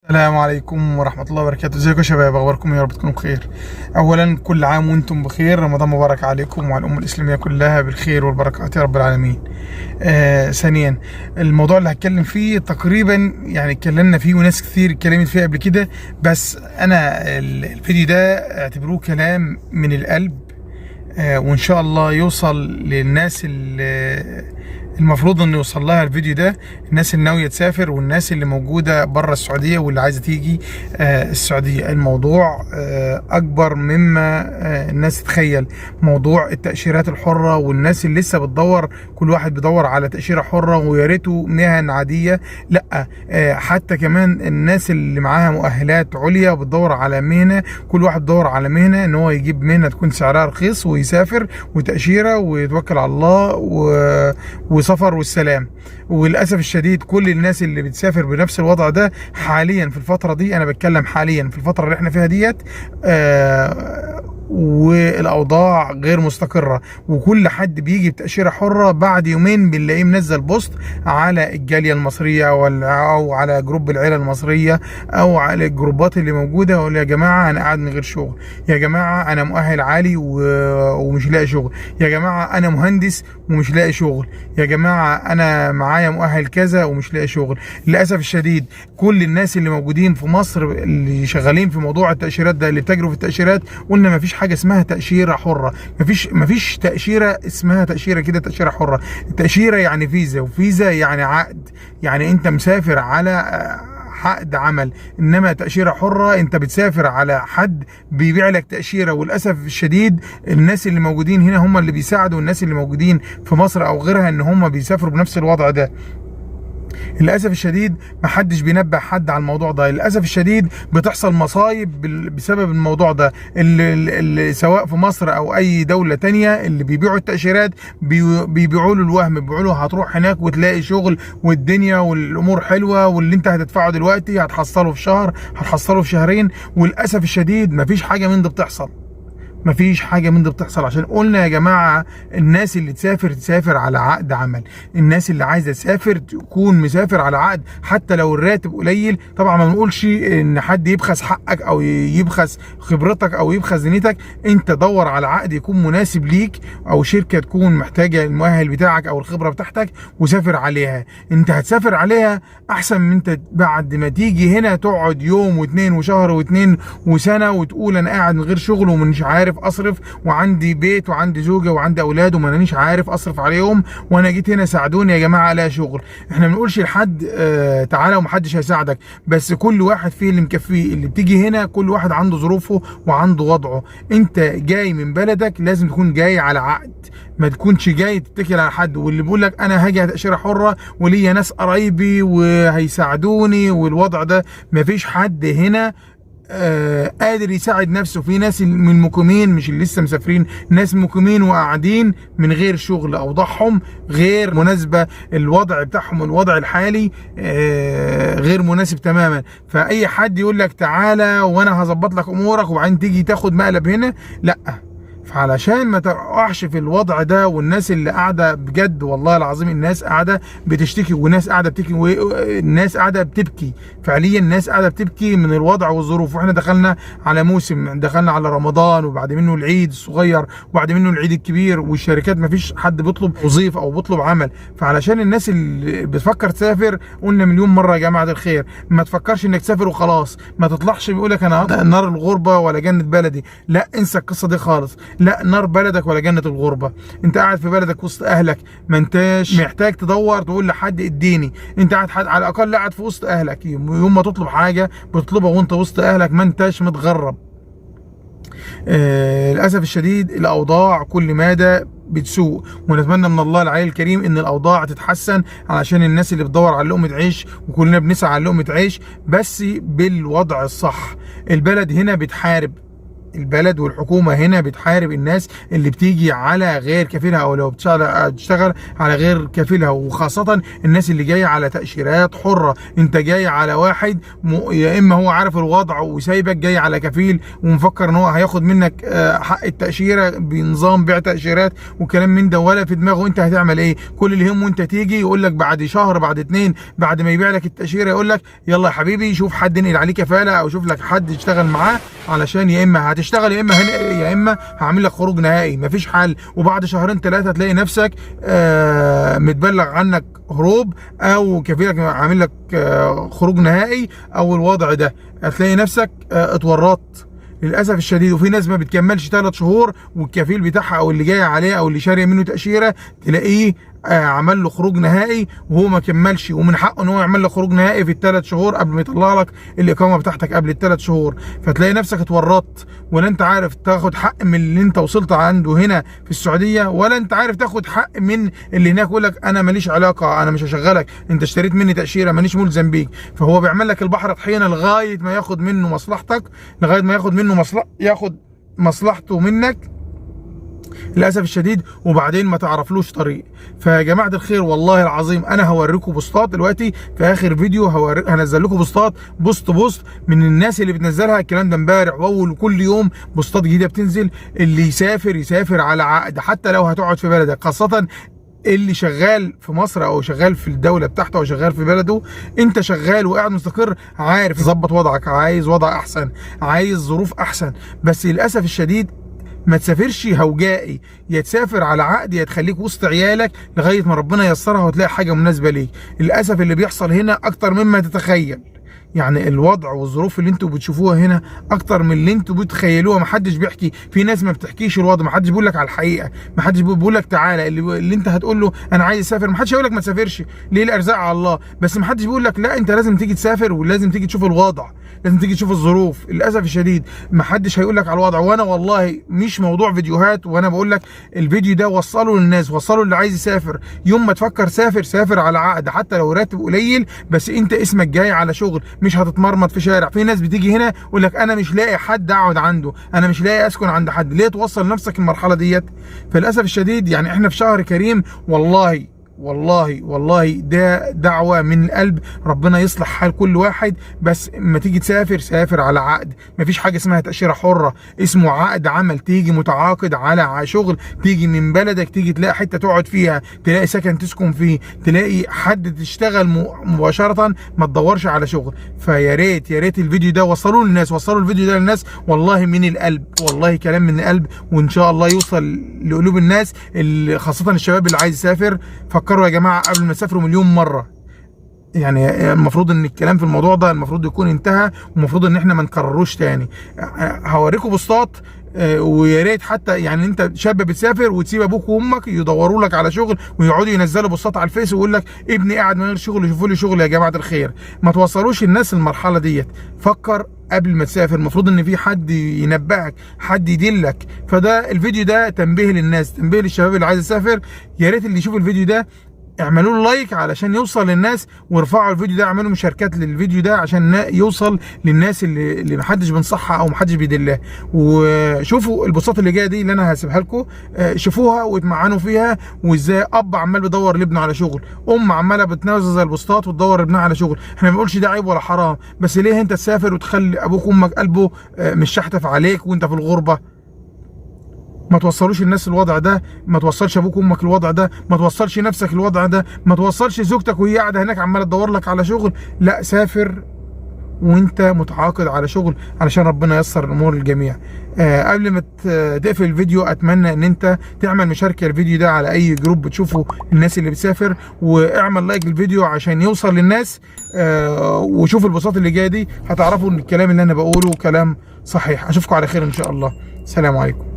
السلام عليكم ورحمة الله وبركاته. ازيكم يا شباب؟ اخباركم؟ يا رب تكونوا بخير. اولا كل عام وانتم بخير، رمضان مبارك عليكم وعلى الأمة الإسلامية كلها بالخير والبركات يا رب العالمين. ثانيا الموضوع اللي هتكلم فيه تقريبا يعني اتكلمنا فيه وناس كتير اتكلمت فيه قبل كده، بس انا الفيديو ده اعتبروه كلام من القلب، وان شاء الله يوصل للناس اللي المفروض انه يوصل لها الفيديو ده، الناس اللي ناوية تسافر والناس اللي موجودة بره السعودية واللي عايزه تيجي السعودية. الموضوع اكبر مما الناس تتخيل. موضوع التاشيرات الحرة والناس اللي لسه بتدور، كل واحد بيدور على تاشيرة حره ويا ريته مهن عادية، لا حتى كمان الناس اللي معاها مؤهلات عليا بتدور على مهنة، كل واحد بيدور على مهنة ان هو يجيب مهنة تكون سعرها رخيص ويسافر وتاشيره ويتوكل على الله وسفر والسلام. وللاسف الشديد كل الناس اللي بتسافر بنفس الوضع ده حاليا في الفترة دي، انا بتكلم حاليا في الفترة اللي احنا فيها ديت، والاوضاع غير مستقره، وكل حد بيجي بتاشيره حره بعد يومين بنلاقيه منزل post على الجالية المصرية او على group العيلة المصرية او على الجروبات اللي موجودة، يقول يا جماعة انا قاعد من غير شغل، يا جماعة انا مؤهل عالي ومش لاقي شغل، يا جماعة انا مهندس ومش لاقي شغل، يا جماعة انا معايا مؤهل كذا ومش لاقي شغل. للاسف الشديد كل الناس اللي موجودين في مصر اللي شغالين في موضوع التاشيرات ده، اللي بتجروا في التاشيرات، قلنا مفيش حاجة اسمها تاشيرة حره، مفيش تاشيرة اسمها تاشيرة كده تاشيرة حره. التاشيره يعني فيزا، وفيزا يعني عقد، يعني انت مسافر على عقد عمل. انما تاشيرة حره انت بتسافر على حد بيبيع لك تاشيرة. وللاسف الشديد الناس اللي موجودين هنا هم اللي بيساعدوا الناس اللي موجودين في مصر او غيرها ان هم بيسافروا بنفس الوضع ده. للاسف الشديد محدش بينبه حد على الموضوع ده. للاسف الشديد بتحصل مصايب بسبب الموضوع ده، اللي سواء في مصر او اي دولة تانية، اللي بيبيعوا التاشيرات بيبيعوا له الوهم، بيبيعوا له هتروح هناك وتلاقي شغل والدنيا والامور حلوة، واللي انت هتدفعه دلوقتي هتحصله في شهر، هتحصله في شهرين. وللاسف الشديد مفيش حاجة من دي بتحصل، مفيش حاجة من دي بتحصل. عشان قلنا يا جماعة الناس اللي تسافر تسافر على عقد عمل، الناس اللي عايزة تسافر تكون مسافر على عقد حتى لو الراتب قليل. طبعا ما بنقولش ان حد يبخس حقك او يبخس خبرتك او يبخس دنيتك، انت دور على عقد يكون مناسب ليك او شركة تكون محتاجة المؤهل بتاعك او الخبرة بتاعتك وسافر عليها. انت هتسافر عليها احسن من انت بعد ما تيجي هنا تقعد يوم واتنين وشهر واتنين وسنة وتقول انا قاعد من غير شغل ومش عارف اصرف، وعندي بيت وعندي زوجه وعندي اولاد وما اناش عارف اصرف عليهم، وانا جيت هنا ساعدوني يا جماعة لا شغل. احنا ما بنقولش لحد تعالى ومحدش هيساعدك، بس كل واحد فيه اللي مكفيه. اللي بتيجي هنا كل واحد عنده ظروفه وعنده وضعه. انت جاي من بلدك لازم تكون جاي على عقد، ما تكونش جاي تتكل على حد. واللي بيقول لك انا هاجي تاشيرة حره وليا ناس قرايبي وهيساعدوني والوضع ده، مفيش حد هنا قادر يساعد نفسه. في ناس من مقيمين، مش اللي لسه مسافرين، ناس مقيمين وقاعدين من غير شغل، اوضاعهم غير مناسبة، الوضع بتاعهم الوضع الحالي غير مناسب تماما. فاي حد يقول لك تعالى وانا هظبط لك امورك وبعدين تيجي تاخد مقلب هنا، لا. فعلشان ما تقعش في الوضع ده، والناس اللي قاعدة بجد والله العظيم الناس قاعدة بتشتكي وناس قاعدة بتبكي والناس قاعدة بتبكي فعليا، الناس قاعدة بتبكي من الوضع والظروف. واحنا دخلنا على موسم، دخلنا على رمضان وبعد منه العيد الصغير وبعد منه العيد الكبير، والشركات ما فيش حد بيطلب وظيفة او بيطلب عمل. فعلشان الناس اللي بتفكر تسافر قلنا مليون مرة يا جماعة الخير ما تفكرش انك تسافر وخلاص، ما تطلعش بيقول لك انا نار الغربة ولا جنة بلدي، لا انسى القصة دي خالص. لا نار بلدك ولا جنة الغربة، انت قاعد في بلدك وسط اهلك، ما انتش محتاج تدور تقول لحد اديني، انت قاعد على الاقل قاعد في وسط اهلك، يوم ما تطلب حاجة بتطلبها وانت وسط اهلك، ما انتش متغرب. للاسف الشديد الاوضاع كل مادة بتسوء، ونتمنى من الله العلي الكريم ان الاوضاع تتحسن علشان الناس اللي بتدور على لقمة عيش، وكلنا بنسعى على لقمة عيش بس بالوضع الصح. البلد هنا بتحارب، البلد والحكومة هنا بتحارب الناس اللي بتيجي على غير كفيلها، او لو بتشتغل على غير كفيلها، وخاصة الناس اللي جاية على تأشيرات حرة. انت جاي على واحد يا اما هو عارف الوضع وسايبك جاي على كفيل ومفكر ان هو هياخد منك حق التأشيرة بنظام بيع تأشيرات وكلام من ده، ولا في دماغه انت هتعمل ايه. كل اللي يهمه انت تيجي يقول لك بعد شهر بعد 2 بعد ما يبيع لك التأشيرة يقول لك يلا يا حبيبي شوف حد ينقل عليه كفالة او شوف لك حد يشتغل معاه، علشان يا اما هتشتغل يا اما هعمل لك خروج نهائي، مفيش حل. وبعد شهرين 3 تلاقي نفسك متبلغ عنك هروب، او كفيلك عامل لك خروج نهائي، او الوضع ده هتلاقي نفسك اتورطت للاسف الشديد. وفي ناس ما بتكملش 3 شهور والكفيل بتاعها او اللي جاي عليه او اللي شاري منه تاشيرة تلاقيه عمل له خروج نهائي وهو ما كملش، ومن حقه ان هو يعمل له خروج نهائي في ال3 شهور قبل ما يطلع لك الاقامة بتاعتك قبل ال3 شهور. فتلاقي نفسك اتورطت، ولا انت عارف تاخد حق من اللي انت وصلت عنده هنا في السعودية، ولا انت عارف تاخد حق من اللي هناك يقول لك انا ماليش علاقة، انا مش هشغلك، انت اشتريت مني تاشيرة ماليش ملزم بيك. فهو بيعمل لك البحر طحينه لغاية ما ياخد منه مصلحتك، لغاية ما ياخد منه ياخد مصلحته منك للاسف الشديد، وبعدين ما تعرفلوش طريق. فيا جماعة الخير والله العظيم انا هوريكم بوستات دلوقتي في اخر فيديو، هنزل لكم بوستات post من الناس اللي بتنزلها الكلام ده امبارح واول كل يوم بوستات جديدة بتنزل. اللي يسافر يسافر على عقد، حتى لو هتقعد في بلدك، خاصة اللي شغال في مصر او شغال في الدولة بتاعته او شغال في بلده. انت شغال وقاعد مستقر، عارف تظبط وضعك، عايز وضع احسن، عايز ظروف احسن، بس للاسف الشديد ما تسافرش هوجائي، يا تسافر على عقد يا تخليك وسط عيالك لغاية ما ربنا ييسرها وتلاقي حاجة مناسبة ليك. للاسف اللي بيحصل هنا اكتر مما تتخيل، يعني الوضع والظروف اللي انتوا بتشوفوها هنا اكتر من اللي انتوا بتخيلوها. محدش بيحكي، في ناس ما بتحكيش الوضع، محدش بيقول لك على الحقيقة، محدش بيقول لك تعالى. اللي انت هتقول له انا عايز اسافر محدش هيقول لك ما تسافرش، ليه؟ الارزاق على الله. بس محدش بيقول لك لا انت لازم تيجي تسافر ولازم تيجي تشوف الوضع، لازم تيجي تشوف الظروف. للاسف الشديد محدش هيقول لك على الوضع. وانا والله مش موضوع فيديوهات، وانا بقول لك الفيديو ده وصله للناس، وصله اللي عايز يسافر. يوم ما تفكر سافر، سافر على عقد، حتى لو راتب قليل، بس انت اسمك جاي على شغل، مش هتتمرمط في شارع. في ناس بتيجي هنا يقول لك انا مش لاقي حد اقعد عنده، انا مش لاقي اسكن عند حد. ليه توصل نفسك المرحلة ديت؟ فللاسف الشديد يعني احنا في شهر كريم، والله والله والله ده دعوة من القلب، ربنا يصلح حال كل واحد. بس ما تيجي تسافر سافر على عقد، مفيش حاجة اسمها تأشيرة حرة، اسمه عقد عمل. تيجي متعاقد على شغل، تيجي من بلدك، تيجي تلاقي حتة تقعد فيها، تلاقي سكن تسكن فيه، تلاقي حد تشتغل مباشرة، ما تدورش على شغل. فيا ريت يا ريت الفيديو ده وصلوه للناس، وصلوا الفيديو ده للناس والله من القلب، والله كلام من القلب، وان شاء الله يوصل لقلوب الناس، اللي خاصة الشباب اللي عايز يسافر. فكروا يا جماعة قبل ما تسافروا مليون مرة. يعني المفروض ان الكلام في الموضوع ده المفروض يكون انتهى، ومفروض ان احنا ما نكرروش تاني. هوريكم بوستات، ويا ريت حتى يعني انت شاب بتسافر وتسيب ابوك وامك يدوروا لك على شغل ويقعدوا ينزلوا بوستات على الفيس ويقول لك ابني قاعد من غير شغل، شوفوا لي شغل. يا جماعة الخير ما توصلوش الناس المرحلة ديت. فكر قبل ما تسافر، المفروض ان في حد ينبهك، حد يدلك. فده الفيديو ده تنبيه للناس، تنبيه للشباب اللي عايز يسافر. يا ريت اللي يشوف الفيديو ده اعملوا له like علشان يوصل للناس، وارفعوا الفيديو ده، اعملوا مشاركات للفيديو ده عشان يوصل للناس اللي محدش بينصحها او محدش بيدلها. وشوفوا البوستات اللي جاية دي اللي انا هسيبها لكم، شوفوها واتمعنوا فيها، وازاي اب عمال بيدور لابنه على شغل، ام عماله بتنزل البوستات وتدور لابنها على شغل. احنا ما بنقولش ده عيب ولا حرام، بس ليه انت تسافر وتخلي ابوك وامك قلبه مش شحتف عليك وانت في الغربة؟ ما توصلوش الناس الوضع ده، ما توصلش ابوك وامك الوضع ده، ما توصلش نفسك الوضع ده، ما توصلش زوجتك وهي قاعدة هناك عماله تدور لك على شغل. لا، سافر وانت متعاقد على شغل علشان ربنا ييسر الامور للجميع. قبل ما تقفل الفيديو اتمنى ان انت تعمل مشاركة الفيديو ده على اي group بتشوفه الناس اللي بتسافر، واعمل like للفيديو عشان يوصل للناس. وشوف البوستات اللي جاية دي، هتعرفوا ان الكلام اللي انا بقوله كلام صحيح. اشوفكم على خير ان شاء الله. سلام عليكم.